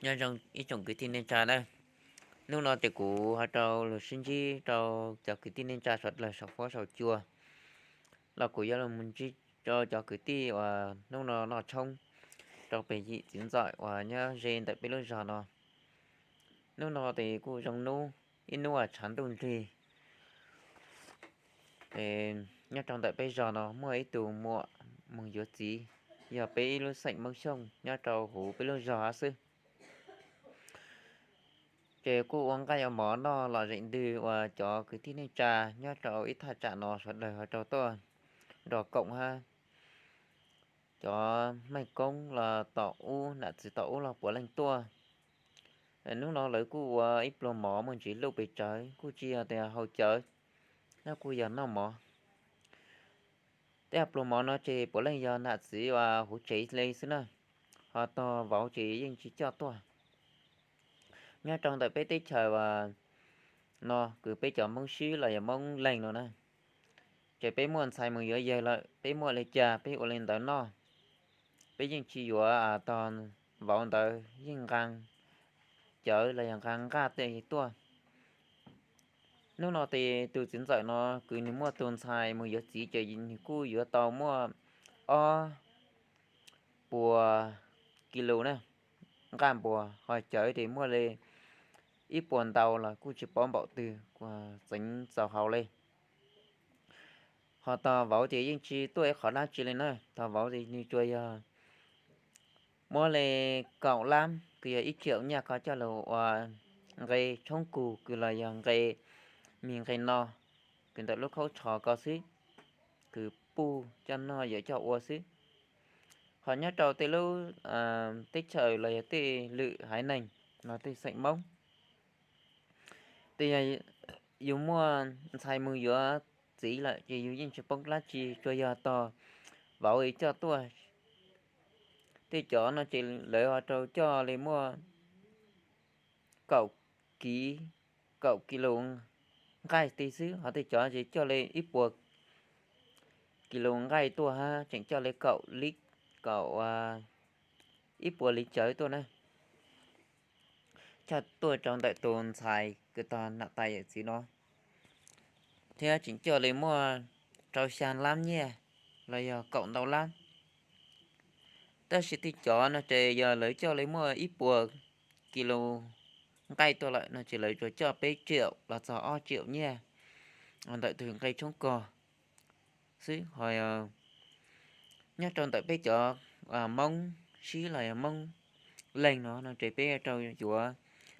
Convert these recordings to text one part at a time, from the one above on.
Nyob zoo ib tsoom kwv tij neej tsa na, hnub no ces kuv ho rau lug sib ntsib rau cov kwv tij neej tsa sawv daws saum huab saum cua los kuv yuav los ntsib rau cov kwv tij uas hnub no noj tshoob rau pem yim txiv ntxawm uas nyob ze ntawm peb lub zog no. Hnub no ces kuj zoo ib hnub uas tshav ntuj nrig. Nyob rau ntawm peb zog no muaj ib tug muam mus yuav txiv, yog peb ib lub xeem Hmoob Xyooj nyob rau huv peb lub zog xwb. Ces kuj ua nqaij ua mov noj los zeem ntws uas cov kwv tij neej tsa nyob rau ib thaj tsam no sawv daws ho rau tuaj nrog koom hab. Cov meej koob los tom ub, nam txiv tom ub los puav leej tuaj. Hnub no lawv kuj ua ib pluag mov muaj ntsis luj pes tsawg, kuj tsis yog tias haus cawv, nyob kuj yog noj mov. Tej pluag mov no ces puav leej yog nam txiv uas huv tsev li xwb na, ho tog vauv ces yeej tsis coj tuaj. Nyob rau ntawm peb teb chaws uas no kws peb cov Hmoob Sib los yog Hmoob Leeg no na, ces peb muaj ntxhais mus yuav yawg lawm, peb muaj li cas peb ua li ntawd noj. Peb yeej tsis yuav tog vauv ntawd yeej nqaa cawv los yog nqaa nqaj tej tuaj. Hnub no ces tus txiv ntxawm no kws nws muaj tus ntxhais mus yuav txiv ces nws kuj yuav tau muaj ob puas kis lus na, nqaj npuas, ho cawv ces muaj li ib puas ntau los kuj tsis paub npaum twg txeev txaus haus li. Ho tog vauv ces yeej tsis tuaj ib qhov dab tsi li na, tog vauv ces nws tsuas yog muab li kaum lab kws yog ib tsiaum nyiaj ko coj lug ua nqe tshoob kug kws los yog nqe mis nqe no kws ntawm lub khaub tsho ko xwb, kws puj coj noj yuav coj ua xwb. Ho nyob rau tej lub teb chaws los yog tej lwm haiv neeg los tej xeem Moob, tej yog yus muaj ntxhais mus yuav txiv lawm ces yus yeej tsis poob dab tsi, tsuas yog tog vauv coj tuaj. Tej cov no ces lawv ho rau coj li muaj kaum kiv, kaum kis lus nqaij tej xwb, ho tej cov ces coj li ib puas kis lus nqaij tuaj hab tseem coj li kaum li, kaum ib puas li cawv tuaj na, coj tuaj rau ntawm tus ntxhais kws tog nam tais yawm txiv no, thiab tseem coj li muaj rau xya lab nyiaj los yog kaum ntau lab. Tab sis tej cov no ces yog lawv coj li muaj ib puas kis lus nqaij tuaj lawm no ces lawv tsuas coj peb tsiaum los txog ob tsiaum nyiaj ntawm tus nqe tshoob kog xwb. Ho nyob rau ntawm peb cov Moob Sib los yog Moob Leeg no no ces peb rau yuav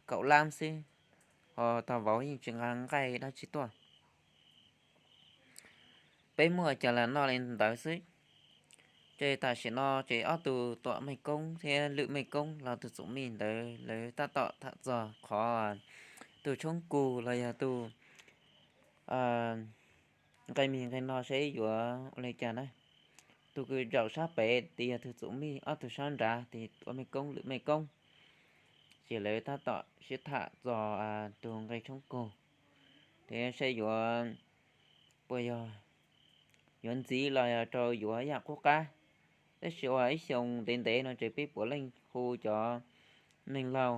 kaum lab xwb, ho tog vauv yeej tsis nqa nqaij dab tsi tuaj. Peb muaj cov lam noj li ntawd xwb. Ces tam sim no ces ob tug tuam mej koob thiab lwm mej koob los tus txum mij ntawd lawv tab tom tham txog qhov tus tshoob kug los yog tus nqe mis nqe no seb yuav ua li cas na. Tus kws zaum sab pem tes yog tus txum mij, ob tug sab nrad tes ua mej koob lwm mej koob. Ces lawv tab tom sib tham txog tus nqe tshoob kug, tes seb yuav, puas yog yuav ntxiv los yog rau yuav yam qub qab. Tab sis ua ib xyoo ntev ntev no ces peb puav leej hu cov neeg laug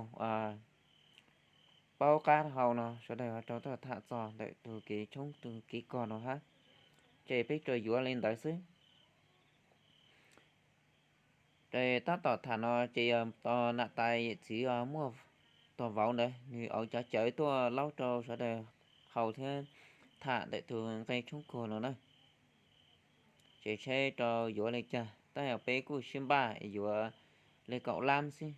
paub qab hau no sawv daws ho rau tuaj tham txog ntawm tus kev tshoob tus kev kog no hab. Ces peb tsuas yuav li ntawd xwb. Ces tab tom tham no ces yog tus nam tais yawm txiv muaj tus vauv ntawd nws auv cov cawv tuaj laub rau sawv daws haus thiab tham ntawm tus nqe tshoob kug no na. Ces seb rau yuav li cas, tab yog peb kuj sib npaj yuav li kaum lab xwb,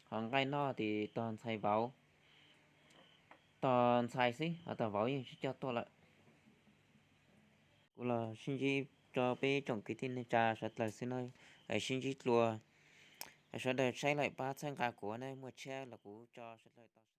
ho nqaij noj tes tog ntxhais vauv, tog ntxhais xwb ho tog vauv yeej tsis coj tuaj lawm. Kuv los sib ntsib rau peb tsoom kwv tij neej tsa sawv dlawg xwb na, sib ntsib dlua, sawv daws saib lawm pab txhawb nqa kuv na, muaj tshiab los kuv tso sawv dlawg tau.